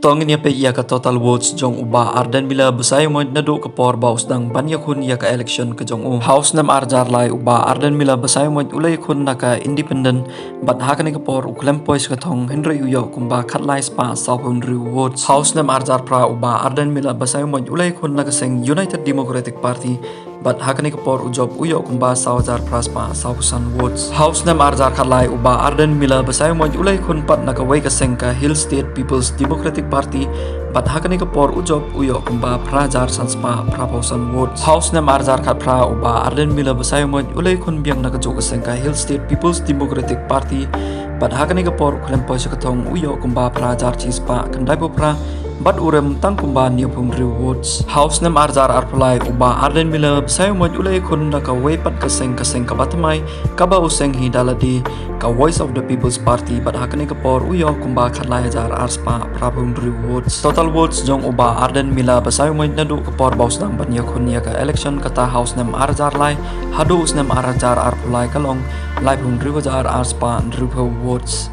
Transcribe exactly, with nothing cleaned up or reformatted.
To ngin ïa peit ïa ka total votes jong u Bah Ardent Miller Basaiawmoit naduh ka por ba u sdang ban ïakhun ïa ka election ka jong u. Ha u snem ar hajar lai u Bah Ardent Miller Basaiawmoit u la ïakhun na ka independent, bad ha kane ka por u khlem poi sha ka thong hynrei u ïoh kumba khatlai spah sawphew hynriew votes. Ha u snem ar hajar phra u Bah Ardent Miller Basaiawmoit u la ïakhun na ka seng United Democratic Party, bad ha kane ka por u jop u ïoh kumba saw hajar phra spah sawphew san votes. Ha u snem ar hajar khatlai u Bah Ardent Miller Basaiawmoit u la ïakhun pat na kawei ka seng ka Hill State People's Democratic Party, bad ha kane ka por u jop u ïoh kumba phra hajar san spah phraphew san votes. Ha u snem ar hajar khatphra u Bah Ardent Miller Basaiawmoit u la ïakhun biang na kajuh ka seng ka Hill State People's Democratic Party, bad ha kane ka por u khlem poi sha ka thong u ïoh kumba phra hajar shi spah khyndaiphew phra, bad u rem tang kumba hynñiewphew hynriew votes. Ha u snem ar hajar arphew lai u Bah Ardent Miller Basaiawmoit u la ïakhun na kawei pat ka seng, ka seng kaba thymmai, kaba u seng hi da lade, ka Voice of the People's Party, bad ha kane ka por u ïoh kumba khatlai hajar ar spah phraphew hynriew votes. Total votes jong u Bah Ardent Miller Basaiawmoit naduh ka por ba u sdang ban ïakhun ïa ka election kata ha u snem ar hajar lai haduh u snem ar hajar arphew lai ka long laiphew hynriew hajar ar spah hynriewphew votes.